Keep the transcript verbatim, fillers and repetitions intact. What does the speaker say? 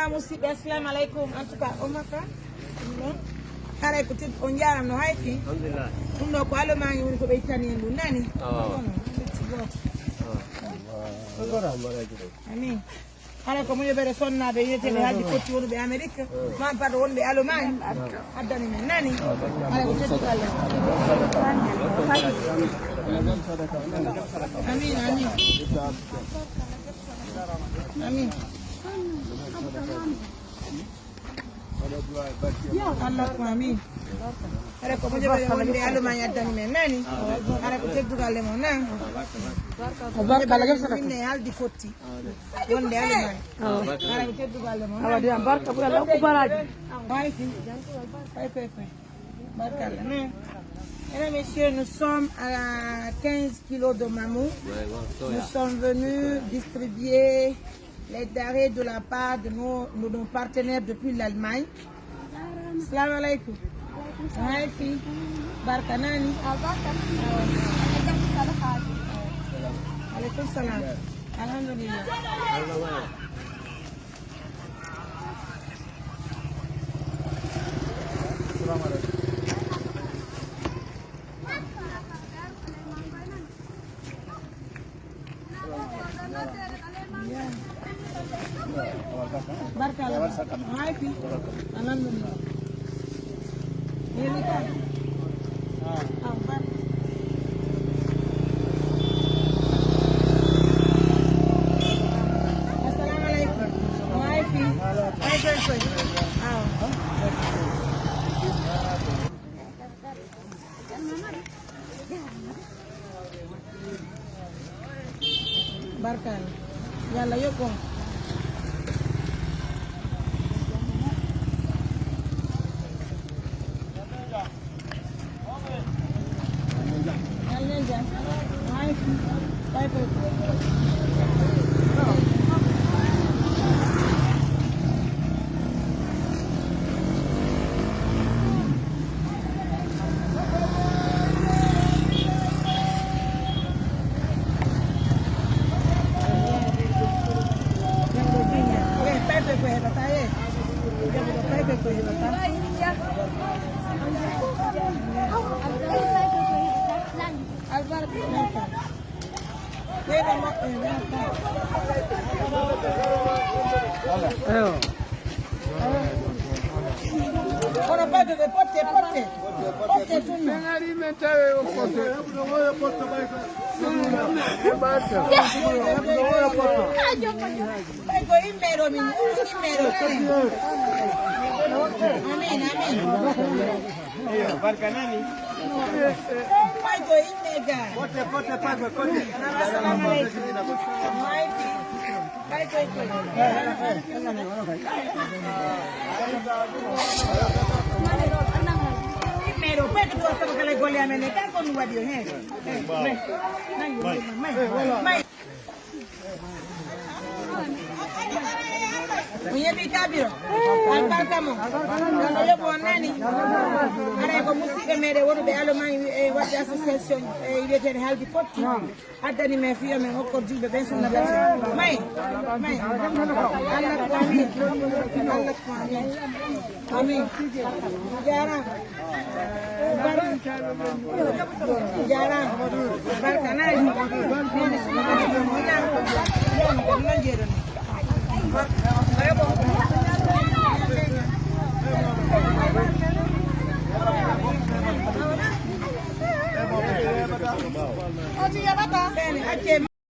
Ah, musidɓe, assalamu aleykum. En tout cas, o makka. Ɗum ɗon. Haray ko teddu, on njaaraama no hay fii. Alhamdulillah. Ɗum ɗo ko alamaani woni ko ɓe ittani en ɗum, nani? Awa. Ɗum ɗon, teddi gooto. Awa. Amin. Haray ko mo yoɓere sonnaaɓe wiyeteeɓe Haaldi Fotti wonuɓe Amerik, maa paaɗo wonɓe Alemagne, addani men, nani? Haray ko teddugal Allah. Amin, amin. Amin. Allah ko amin. Haray ko moƴƴo ɓe wonde Alemagne addani men nani. Haray ko teddugal e mon nan. Ko barka Allah, jam sadaka. Minne Haaldi Fotti. Wonde Alemagne. Haray ko teddugal e mon nan. Awa, de barka, ɓuri Allah okku baraaji. Way fi. Way, way, way. Barkalla. Mesdames et messieurs, nous sommes à quinze kilos de mammouth. Nous sommes venus distribuer les denrées de la part de nos, de nos partenaires depuis l'Allemagne. Assalamu alaikum. Hi, fi. Barka nani? Ah, barka nani? Alaikum salam. Alhamdulillah. Barka Allah. Hi, fi. Alhamdulillah. Yeli ka? Ah, barka. Assalamu alaikum. Hi, fi. Hi, fi. Ah. Barkaala. Yo Allah yoɓ on. Allen jam. Ay, ay, ay. Albarka. Eywa. Kono badduɓe, potte, potte. Potte tun. Ɓen ari men tawe o potte. Ɓay ko immero min, immero. Amin, amin. Eywa, barka nani. Paygo inne ga. Potte, potte, paygo, potte. Assalamu alaikum. Paygo, paygo. Immero, paygo to sama kala golle amen, kan kon wadi, he. He, mai, mai, mai, mai. Mi yeɓi kabiro. Albarka mo. Kono yoɓo on nani. Aray ko musidɓe meɗen wonuɓe Allemagne e wadde association e wiyeteende Haaldi Fotti. Addani men fiyo men okkor julɓe ɓen sunna tati. Mai. Mai. Allah ko amin. Allah ko amin. Amin. Jaaraama. Barka. Jaaraama. Barka nani. O ti yaɓata. Sene, accee.